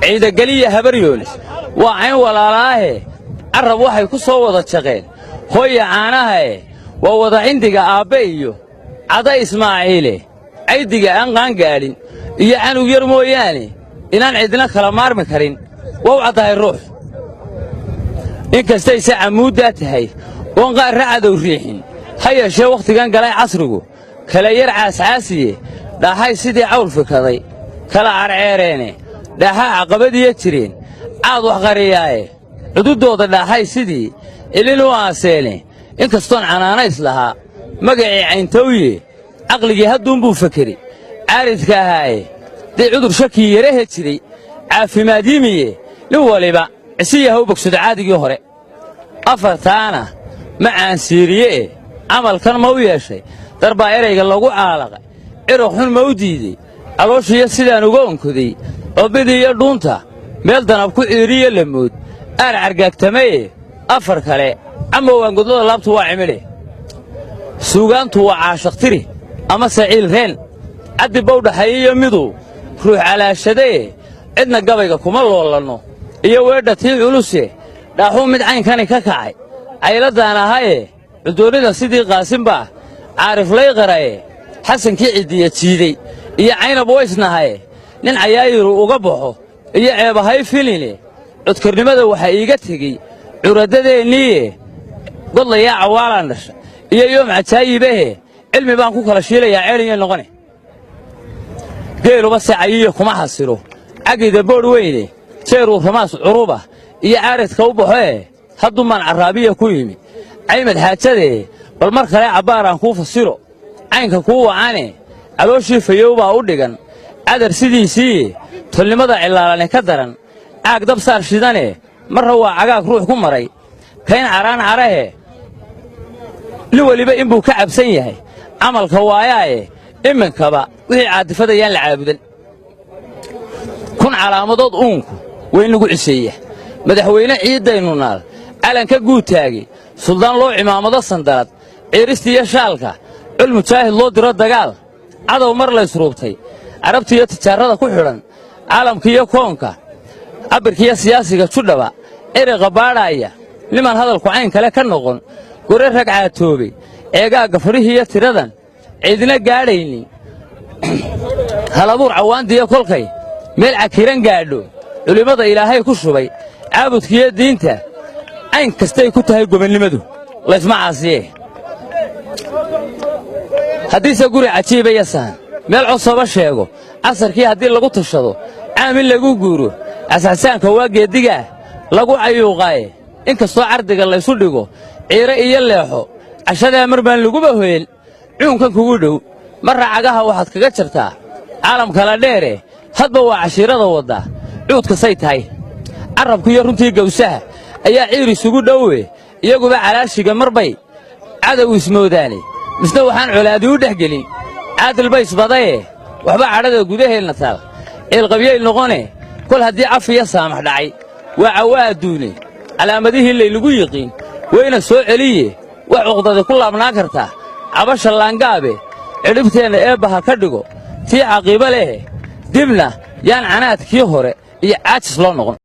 Ciidageliya Habaryoonis waa cayn walaalaahe. Carab waxay ku soo wada jaqeen hooya caanahae. Waa wada cindiga aabbe iyo cada Ismaaciile. Caydiga aan qaangaadhin iyo canug yar mooyaane inaan cidna kala maarmi karin waa u caddahay ruux. Inkastayse cammuuddaa tahay oon qaarra cadow riixin, ha yeeshee wakhtigan galay casrigu kala yar caascaasiye. Dhaaxay sidii cawl fikaday kala carceereene. Dhaaxaa caqabadiya jireen caad wax qariyaaye. Cududdooda dhaaxay sidii ilin u aaseene. Inkastoon canaanays lahaa magacii cayntowye, caqligii hadduunbuu fakeri caaridka ahaaye. Dee cudur shakii yarahe jiray caafimaad yimiye. Nin waliba cisiya ha u bogsado caadigii hore. Afartaana ma caansiiriye e camalkan ma u yeeshay. Darbaa erayga lagu caalaqay, ciruq xun ma u diidey. Calooshiyo sidaan uga onkoday cobbidii iyo dhuunta meel danab ku ciiriyo lamood aar cargaagtamaye. Afar kale camowaan godlada laabtu waa cimidhe. Suugaantu waa caashaqtiri ama saciil reen caddi bowdhaxayiyo miduu ruux calaashadaye. Cidna gabayga kuma loolanno iyo weedha tii culuse. Dhaaxuu mid caynkani ka kacay cayladdaan ahaye. Cudoonnida sidii qaasinbaa caariflay qaraye. Xasankii ciddiya jiiday iyo Caynab waysnahaye. Nin cayaayiru uga baxo iyo ceebahay filine. Codkarnimada waxaa iiga tegey curadadeenniiye. Godlayaa cawaalaan dhasha iyo yoom cajaayibahe. Cilmi baan ku kala shiilayaa ceelinya noqone. Geeluba se cayiyo kuma xasilo cagida boodh weyne. Jeeruu ramaas curuba iyo caaridka u baxoe. Haddumaan carraabiya ku yimi caymad xaajadee. Bal mar kale cabbaaraan kuu fasiro caynka kuu wacane. Calooshii fayow baa u dhigan cadar sidiisiiye. Tolnimada cilaalane ka daran caag dab saar shidane. Marra waa cagaag ruux ku maray kayn caraan carahe. Nin weliba inbuu ka cabsan yahay camalka waayaaye. Iminkaba wixii caadifadayaan la caabudan. Kun calaamadood uunku waynagu ciseeya. Madaxweyne ciiddaynu naal calanka guud taagay, suldaan loo cimaamado sandalad ciiristiiyo shaalka, cul mujaahid loo diro dagaal cadow mar laysruubtay, carabtiiyo tijaarada ku xidhan caalamkiiyo koonka, cabbirkiiyo siyaasiga judhaba ereyqa baadhaaya. Nimaan hadalku cayn kale ka noqon gore rag caatoobay ceegaagga fadhihiiyo tiradan ciidna gaadhaynin. Halabuur cawaandiyo kolkay meel cakiran gaadho, culimmada Ilaahay ku shubay caabudkiiyo diinta, cayn kastay ku tahay gobonnimadu laysma caasiye. Haddiise guri cajiiba iyo sahan meel cosoba sheego, casarkii haddii lagu tashado caam in lagu guuro, cascasaanka waa geeddigaah lagu cayuuqaaye. Inkastoo cardiga laysu dhigo ciire iyo leexo, cashadaa mar baan laguba hoyen. Cuunkan kugu dhow marra cagaha waxaad kaga jartaa caalamkala dheere. Hadba waa cashiirada waddaa cuudkasay tahay. Carrabkiiyo runtii gawsaha ayaa ciir isugu dhowe. Iyaguba calaashiga marbay cadow ismoodaane. Misna waxaan colaadi u dhex gelin caadil ba isbadaye. Waxba cadhada gudaheenna taal ciilqabyay noqone. Kol haddii caf iyo saamax dhacay waa cawa adduune. Calaamadihii laynagu yiqiin wayna soo celiye. Wax cuqdadi ku laabnaan kartaa cabasha laangaabe. Cidhibteenna eebba ha ka dhigo tii caqiibo lehe. Dibna yaan canaadkii hore iyo caajis loo noqon.